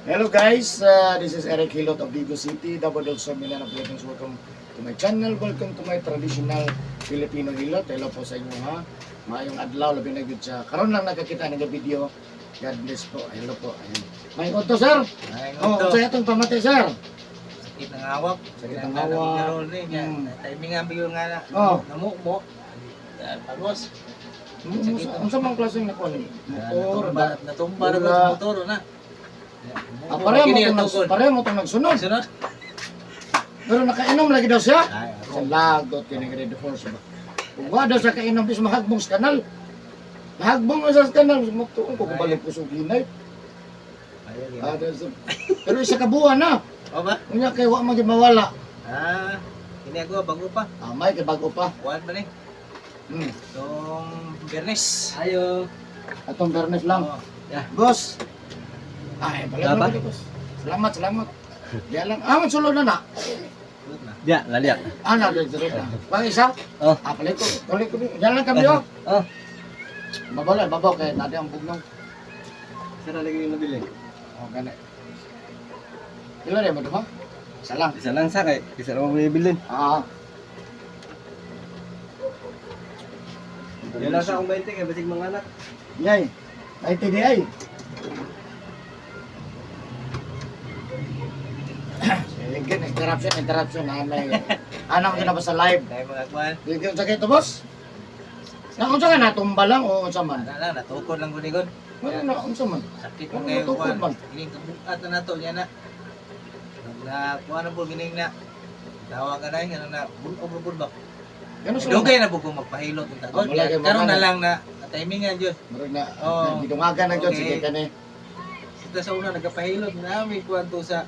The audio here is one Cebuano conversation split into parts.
Hello guys, this is Eric Hilot of Digos City, Davao del Sur, Mindanao, Philippines. Welcome to my channel. Welcome to my traditional Filipino Hilot. Hello po sa inyo ha. Maayong adlaw, labi na gyud sa karon lang nakakita ng video. God bless po. Hello po. Ayan. May udto, sir. Ay, Oh, ito. unsa atong pamati, sir? Sakit ng hawak. Sakit ng hawak. Timing nga bigyo nga na. Oh. Namu mo. Pagos. Unsa man klaseng nakuha ni? Motor, Natumba, natumba na Wala. sa motor na. Ah, pareho mo itong nagsunod. Sunod. Pero nakainom lagi daw siya. Ay, Sa lagot kini Red Horse ba. Kung wa daw sa kainom bis mahagbong sa kanal. Mahagbong na sa kanal, magtuon ko kabalik ko sa ginay. Ah, pero isa ka buwan na. O ba? Unya kay wa man gyud mawala. Ah, kini ako bago pa. Ah, may kay bago pa. Kuan pa ni. Tong Bernes. Ayo. Atong Bernes lang. Oh. Yeah. Boss. Ay, balik Tama? na boss. Salamat, salamat. Diya lang. Ah, magsulod na na. Sulod na. Ya, laliak. Ah, na, sulod na. Pang isa? Oh. Ah, balik ko. Balik ko. Diyan lang kami, oh. Oh. Babaw lang, babaw. Kaya natin ang bugnaw. Sira lagi yung nabili. Oh, gani. Ila rin mo, diba? Isa lang. Isa lang sa kay, isa lang mo bibilin. Ah. Yan lang sa akong 20 kay basig mga anak. Yay. Ay, TDI. Sige, interruption, interruption. Ah, may, anong ginaba sa live? Dahil mga kuan. Sige, unsa kayo to, boss? Na, unsa ka natumba lang o unsa man? Ana lang natukod lang gunigon. Ano na, unsa man? Sakit Ano mo kayo natukod kuan. man? Gining kabukat na nato niya na. Na kuan na po gining na. Tawa ka na yun, na bunog bud ba. Ganun sa Dugay na po kung magpahilot ng tagon. Ah, wala kay Karon mga na lang na timingan jud. Murag na, Oo. gidungagan na dyan, Okay. sige ka ni. Sita sa una nagapahilot na may kuan to sa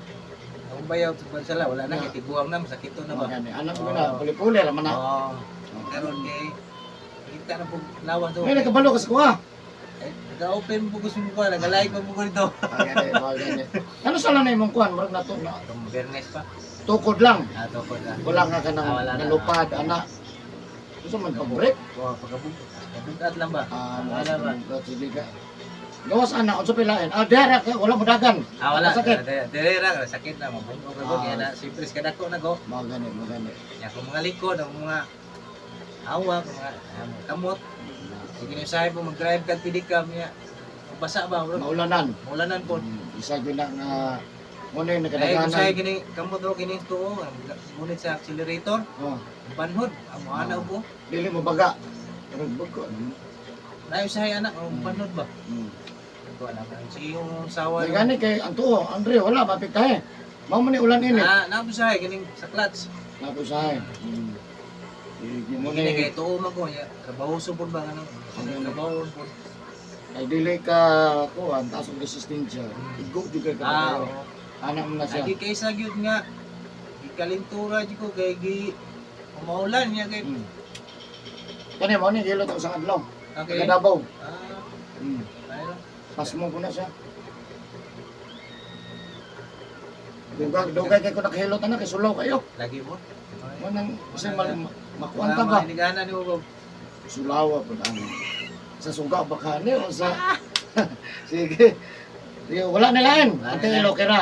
akong bayaw sa bansala wala na kay tiguang na masakit to na ba. Gani. Anak ko na, puli-puli, raman na. Oo. Karon kay kita na po lawas to. May nakabalo ka sa kuha. Eh, nag-open po gusto mo ko, nag-like pa po ko dito. Ah, gani, mga gani. Ano sa lang na imong kuhan? Murag na to, na, Itong Bernes pa. tukod lang. Ah, tukod na. Wala nga ka nang Ah, wala na. nalupad, anak. Gusto man pag-break? Oh, pagkabugat lang ba? Ah, Wala ba? Sige ka. Gawas anak, unsa pilain? Ah, dere ka, wala mo dagan. Ah, wala. Sakit. Dire ra, sakit na mabungog ko Ah. kaya na siyempre kadako na ko. Mga gani, mga gani. Ya kung mga likod, ang mga hawak, mga kamot. Sige na usahay po mag-drive kag pedicab niya. Basa ba bro? Maulanan. Maulanan po. Isa gyud na nga muna yung Ay, kung usahay nakadaganan. kini kamot ro kini tuo, ang ngunit sa accelerator, Oh, banhod, amo ana po. dili mo baga. Pero bago. Ano? Na usahay anak, ang banhod ba? Ko alam ang sige yung sawa. May gani kay ang tuo, Andre, wala mapiktahe. Mao man ni ulan init. Ah, na usahay kining sa clutch. Napusahay. Sige mo Kini ni kay tuo man ko ya, trabaho po ba ano? Trabaho po. Ay dili ka kuan taas og resistensya. Igo jud kay ka. Ah, oo. Anak mo na siya. Agi kay sa gyud nga gikalintura jud ko kay gi umaulan niya kay Kani mo ni gilot ang isang adlaw. Okay. Taga Davao. Ah, ayun. Pasmo ko na siya. Dugay, dugay kay ko nakahilot na kay sulaw kayo. Lagi mo. Mo nang kasi mal makuan ta ba? Inigana ni mo. Sulawa po ang sa suga baka ni o sa sige. Sige, wala na lain. Wala Ante na. okay ra.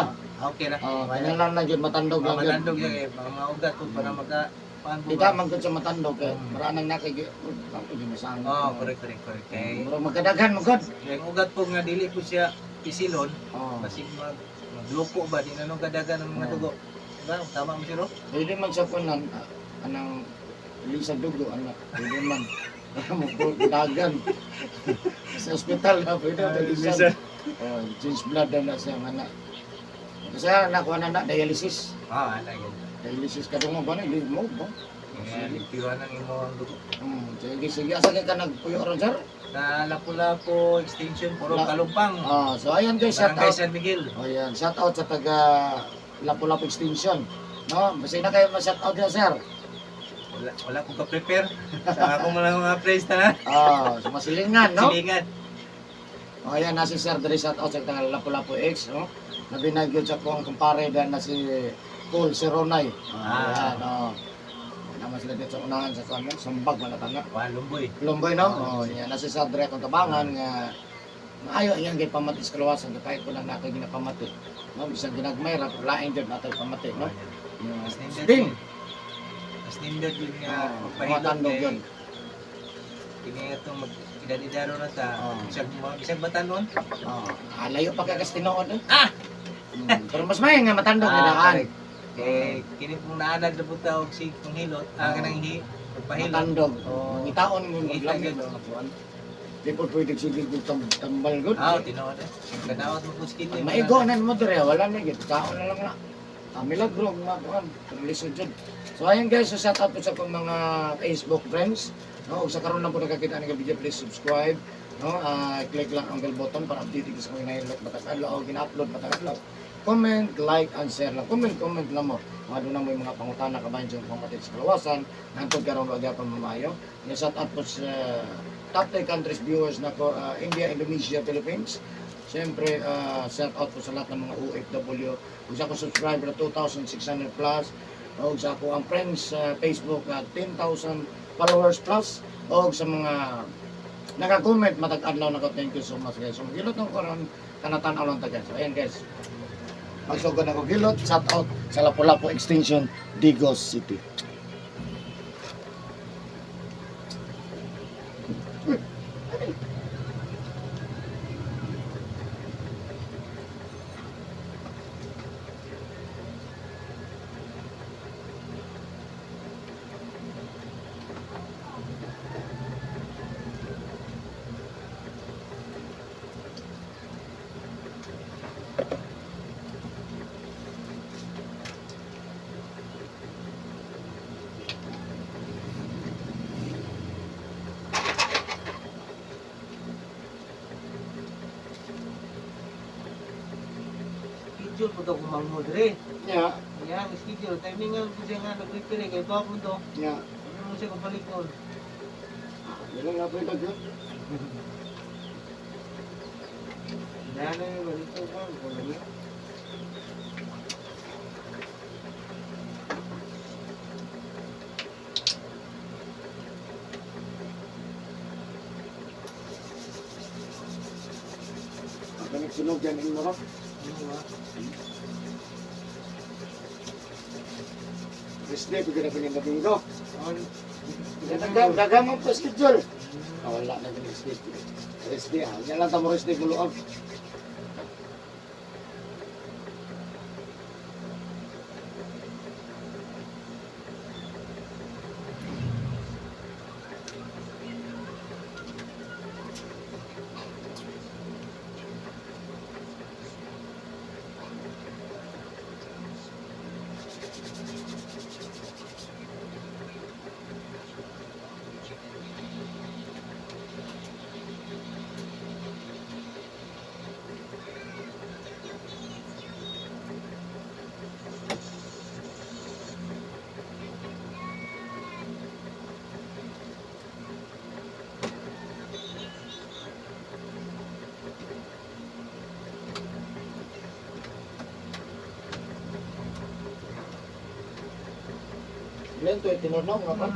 Okay ra. Oh, kanya lang lang jud matandog lang jud. Matandog yan kay mga ugat ko para maka kuan po. Di ta man gud sa matandog kay maranang na kay ako jud masang. Oh, correct, correct, correct. Kay Murag magkadaghan man gud. yung ugat po nga dili po siya pisilon, Oh. basig mag maglupo ba di na nung kadagan ng mga dugo. Diba? Tama mo siro? Pwede man sa kunan anang lisag dugo anak. Pwede man. Mo dagan. Sa ospital na pwede Ah, na lisag. Oh, change blood na na siya anak. Kasi nakuha na na dialysis. Ah, ana gyud. Dialysis ka mo ba na hindi mo ba? Kaya limpiwan ang imo ang dugo. Sige sige asa kay ka nagpuyo ron, sir? Sa Lapu-Lapu Extension, Purok Kalumpang. Ah, so ayan guys, shout Barangay out. San Miguel. Oh, ayan, shout out sa taga Lapu-Lapu Extension. No, basta na kayo ma-shout out yan, sir. Wala, wala ko ka-prepare. Sa ako mo lang mga praise na. Ah, sa masilingan, no? Silingan. O ayan, nasi Sir Dre, shout out sa taga Lapu-Lapu X, no? Nabinag yun sa kong kumpare dahil na si Paul Seronay. Ah. Ayan, oh. Naman sila dito sa unahan sa kanya, sambag wala tanga. Wah, lumboy. Lumboy, no? Oh, yan, nasi Sir Dre akong tabangan nga Maayo ang iyang gipamati sa kalawasan, kay ko lang nato ginapamati. No, bisan ginagmay ra pero lain jud natay pamati, no? Mas nindot Sting. yun. Mas nindot yun nga Oh, magpahilot matandog kay yun. kini nga itong mag idadidaro na ta. Oo. Bisag bisag batanon. Oh, layo pa kay Kastinoon eh. Ah! Pero mas may nga matandog ah, daan. Correct. Kay kini pong naanad na buta og sig pang hilot, ah, kanang hi pagpahilot. Matandog. Oo. Mangitaon mo Mangita maglami gyud. mga kuan. Di po pwede sige kung tambal gud. Ah, tinuod eh. Kanaot mo po skin. Pag maigo na mo dire, wala na gyud. Kaon na lang na. Ah, milagro ang mga kuan. Pero lisod jud. So ayun guys, so shout out po sa akong mga Facebook friends. No, ug sa karon lang po nakakita ng video, please subscribe. No, click lang ang bell button para update ka sa mga nahilot matag adlaw o gina-upload matag adlaw. Comment, like, and share lang. Comment, comment lang mo. Mga doon na mo yung mga pangutana kabayan dyan pamatit sa kalawasan. Nantod karon wa gyapon mamayo. Nga shout out po sa top 10 countries viewers na ko, India, Indonesia, Philippines. Siyempre, shout out po sa lahat ng mga OFW. Ug sa akong subscriber 2,600 plus. Ug sa ako ang friends sa Facebook, 10,000 followers plus. O sa mga naka-comment matag adlaw nako, thank you so much guys. So magilot ng karon kanatan-aw lang ta guys. So ayan guys. Magsugod ako gilot, shout out sa Lapu-Lapu Extension, Digos City. Schedule po to kumangmo dire. Yeah, Ya, ang schedule timing nga po siya nga nag-prepare kay pa po to. yeah. Ano mo siya kabalik ko. Yun lang na po ito, yun. Dana yung balik ko pa ko lagi. Ang nagsunog yan in Morok. Ano ba? This day, pagka na pinag-domingo. On. Dagang mo po schedule. Ah, wala na din schedule. Rest day, ah. Yan lang tamo rest day buluag. Ilan to, tinurnaw nga pa.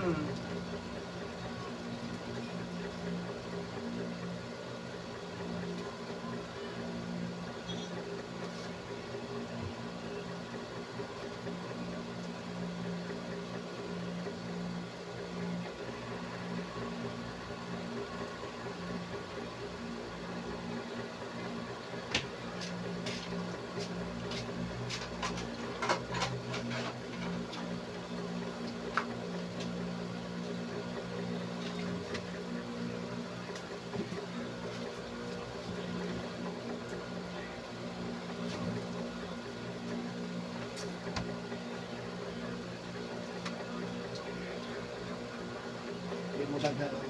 Hindi mo daghan ang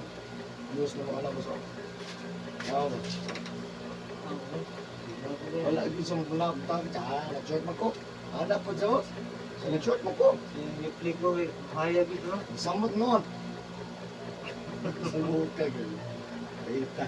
news na mga labas. Oh. Wow. Wala gyud sa mga tao. Ah, nag-short man ko. Ana po sa Sa nag-short mo ko. Ni-play ko eh. Hayag ito. Samot noon. Samot ka gyud. Ayta.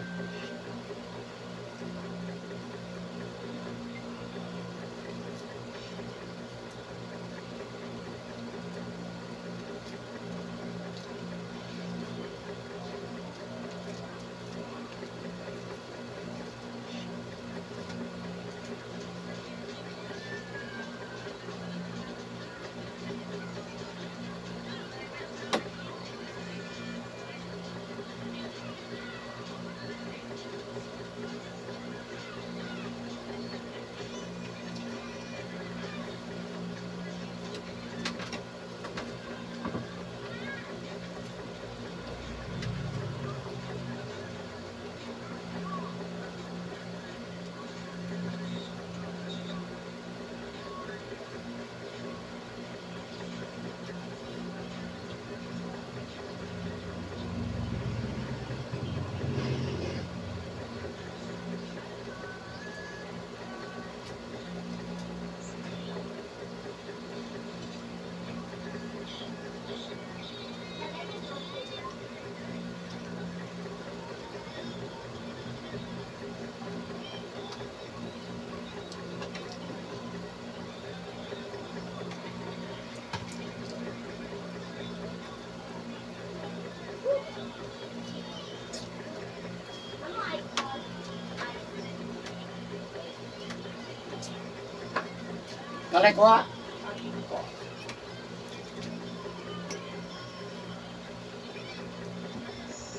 Kalay kuha.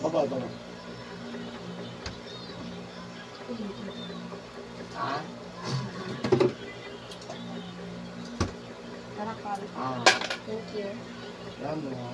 Baba, baba. Ha? Karakal. Ah, Thank you. yan mo.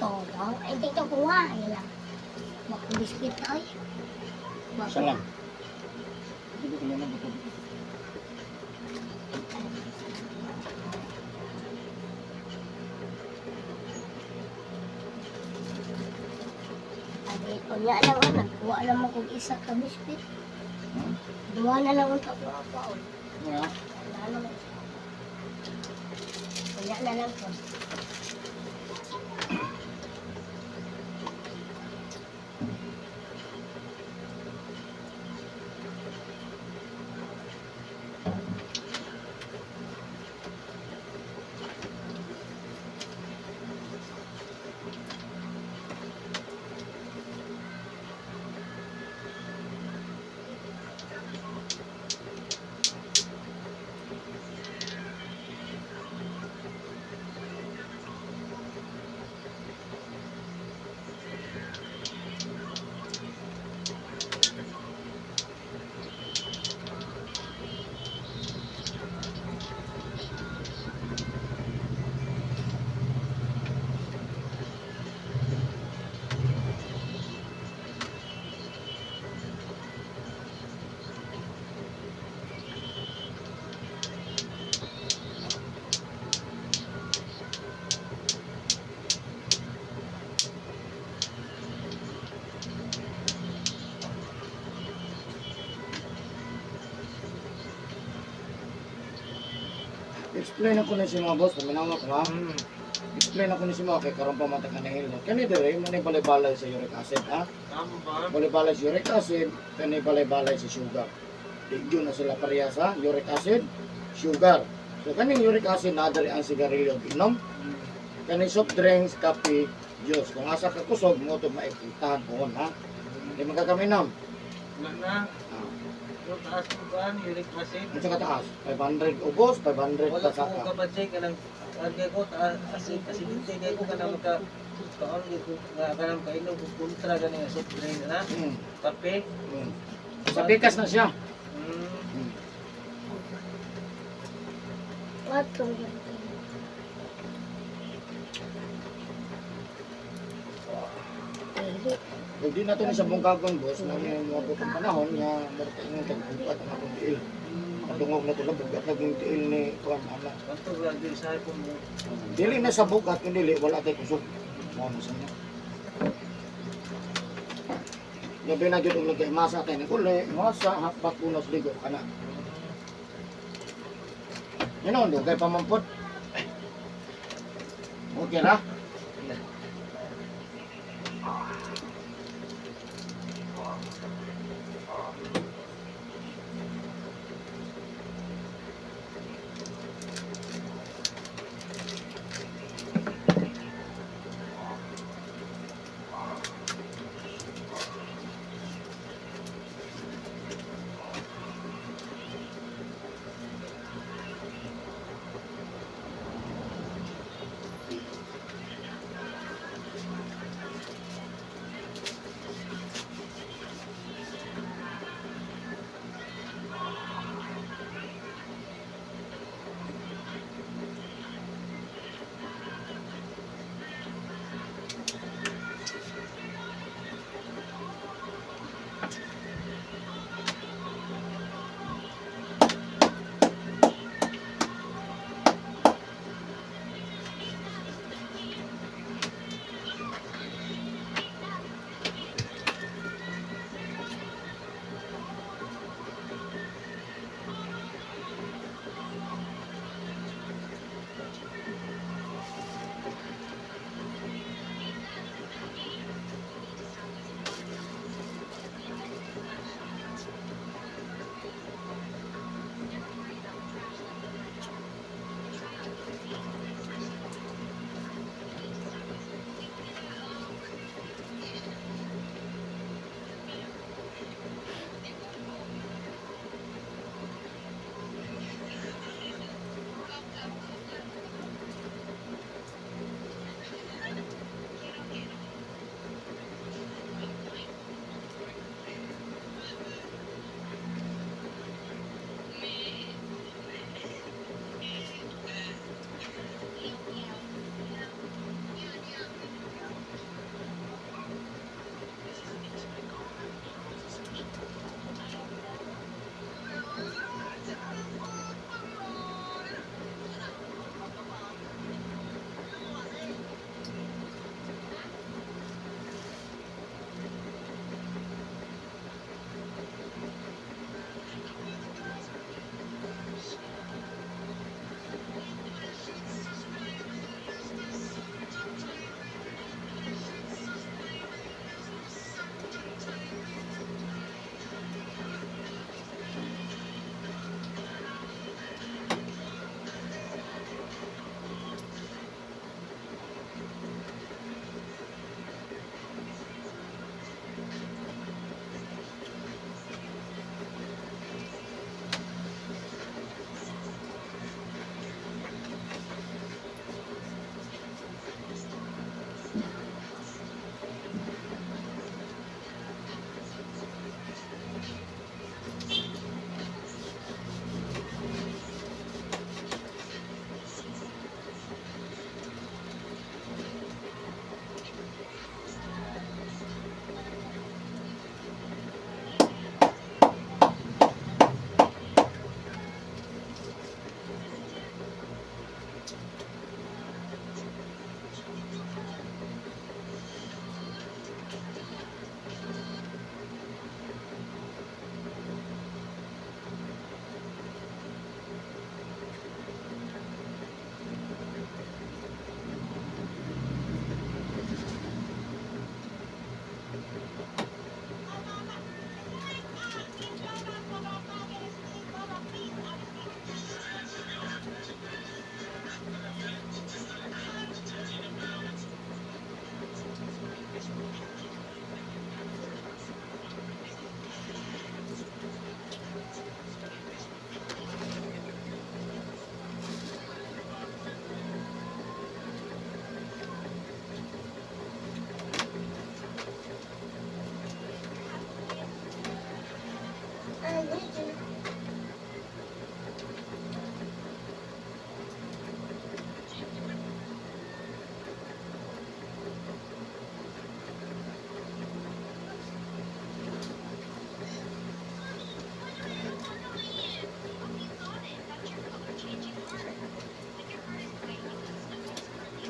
Tolong, ay dito kuha. Ay lang. Baka biscuit ay. Baka. Isa lang. Hindi ko lang ito. Abi, unya lang anak. Kuha lang ako isa ka biscuit. Hmm? Duha na lang ang kakuha-kuha. Nga. Wala lang. Unya na lang ko. Explain ako na si mga boss, paminawa ko ha. Hmm. Explain ako ni si mga kay karon pa man ta kanahil. Kani dire mo ni balay-balay sa uric acid ha. Tama ba? Balay-balay sa uric acid, kani balay-balay sa sugar. Di yun na sila pareha sa uric acid, sugar. So kaning uric acid na diri ang sigarilyo ug inom. Kani soft drinks, kape, juice. Kung asa ka kusog mo to maipitahan pohon ha. Di man ka kaminom. Wala na. Ah, Pero taas ko ba? Uric acid. unsa ka taas? 500 ubos, 500 Wala ko kasaka. kabatsay kanang ang kay ko taas asid asidente kay ko kanang maka kaon gyud ko nga kanang kainom ko kontra gani nga soft drink na kape. Sa bikas na siya. What to do? Kung di na to ni sa bungkagon, boss, na may mga butong panahon nga murta ingon kag bugat ang akong tiil. Kadungog na tulad, bugat na yung tiil ni Kuan ana. Kanto ra gyud sa ko mo. Dili na sa bugat, kung dili, wala tay kusog. Mao na sa niya. Labi na gyud og nagkaimasa tayo ng uli, masa, hakbat unos ligo kana. Yun ang dugay pamampot. Okay ra?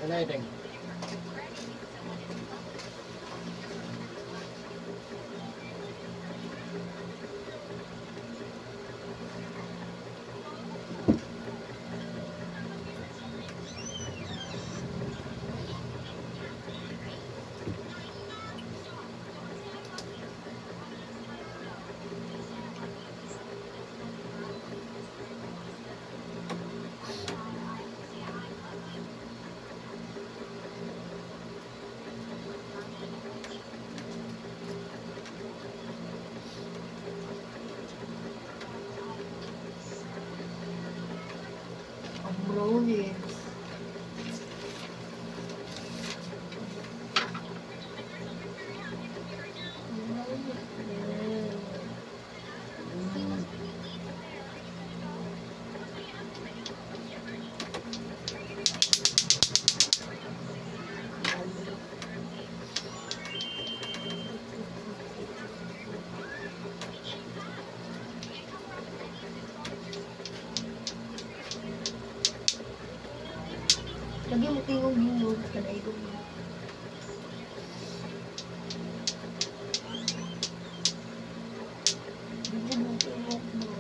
Ano ito? Ang brownies. Ang brownies. Lagi mo tingog yun, kanay ko. Lagi mo tingog mo.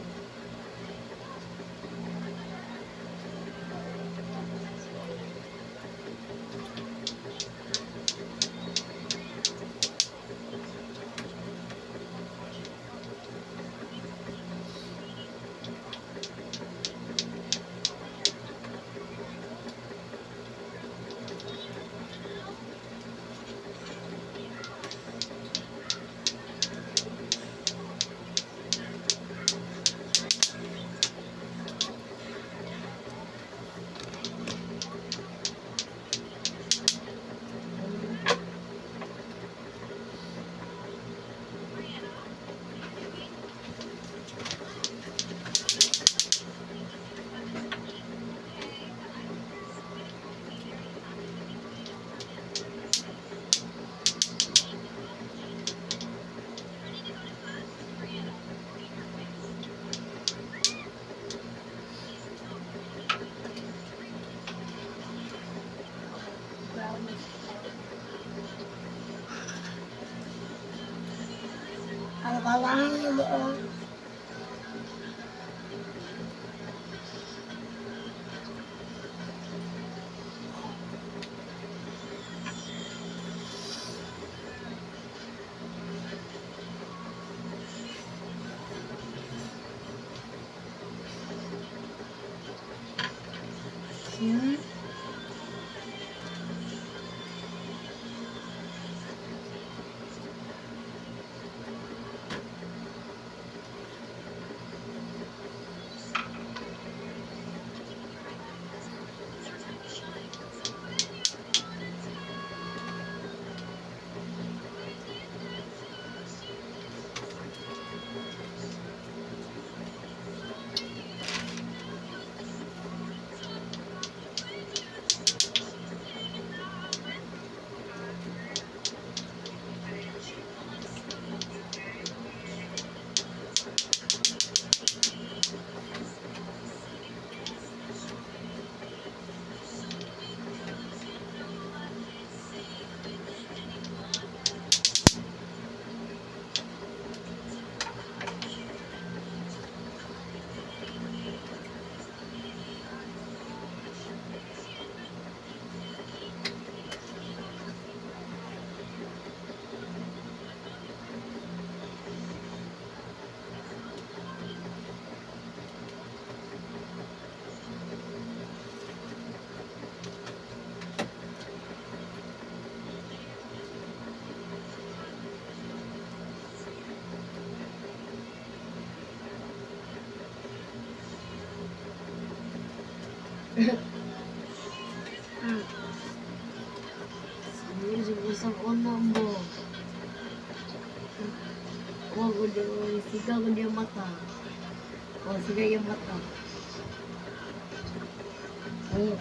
Brownies. Ano ba lang yung buong? Hmm? Isang una mo. Huwag ko din, sigaw ko din yung mata. O, sigaw yung mata. Oh.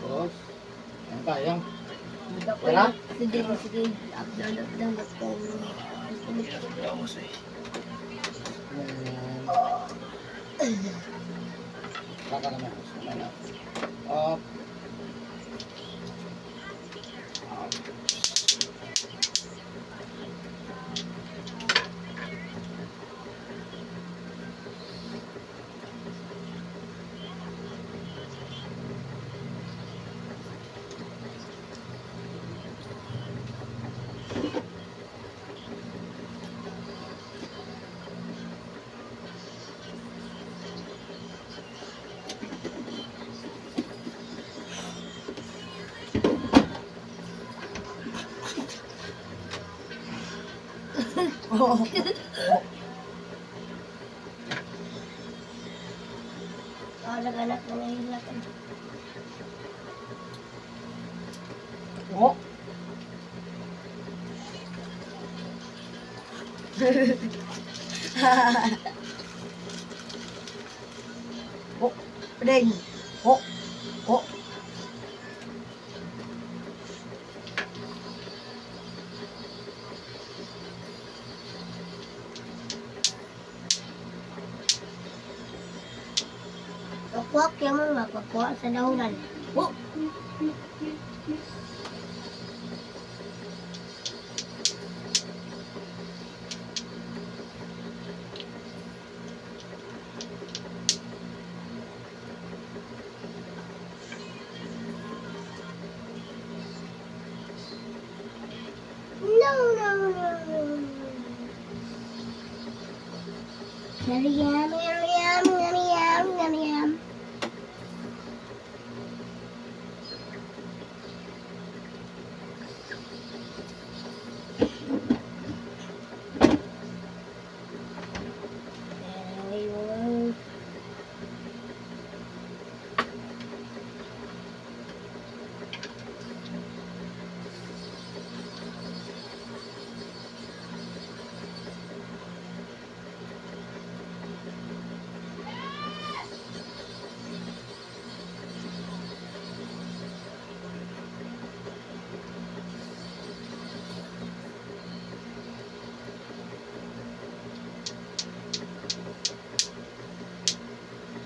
Tapos, ano pa, yung Wala? Sige, sige. Up, down, up, down, up, down. Ayan. Baka naman. Kamay na. Up. Up. Oh, naganak na ngayon lang. Oh. Oh, ding. Oh. Oh. Pakuha kaya mo, mapakuha sa dahunan. Oh! No, no, no, no. Yum, yum, yum, yum, yum, yum, yum. Ayun.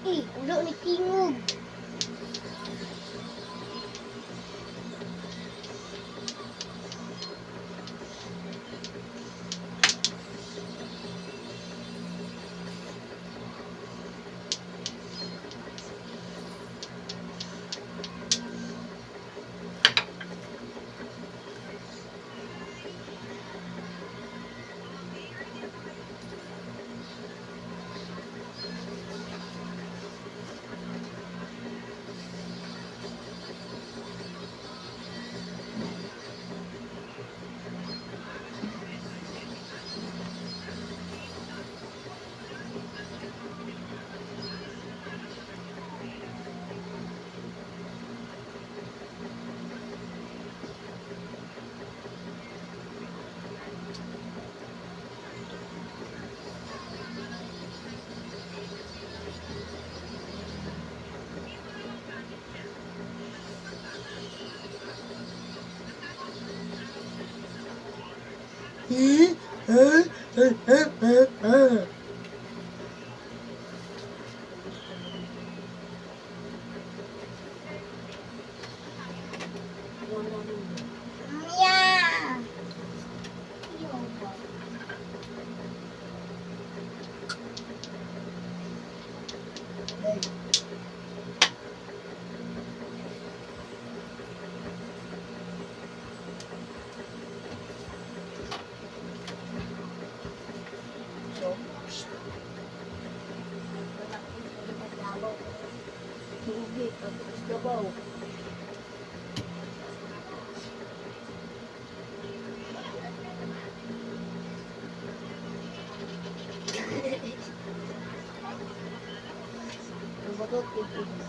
Eh, ulo ni Tingog. Babaw. Ang batot, tig.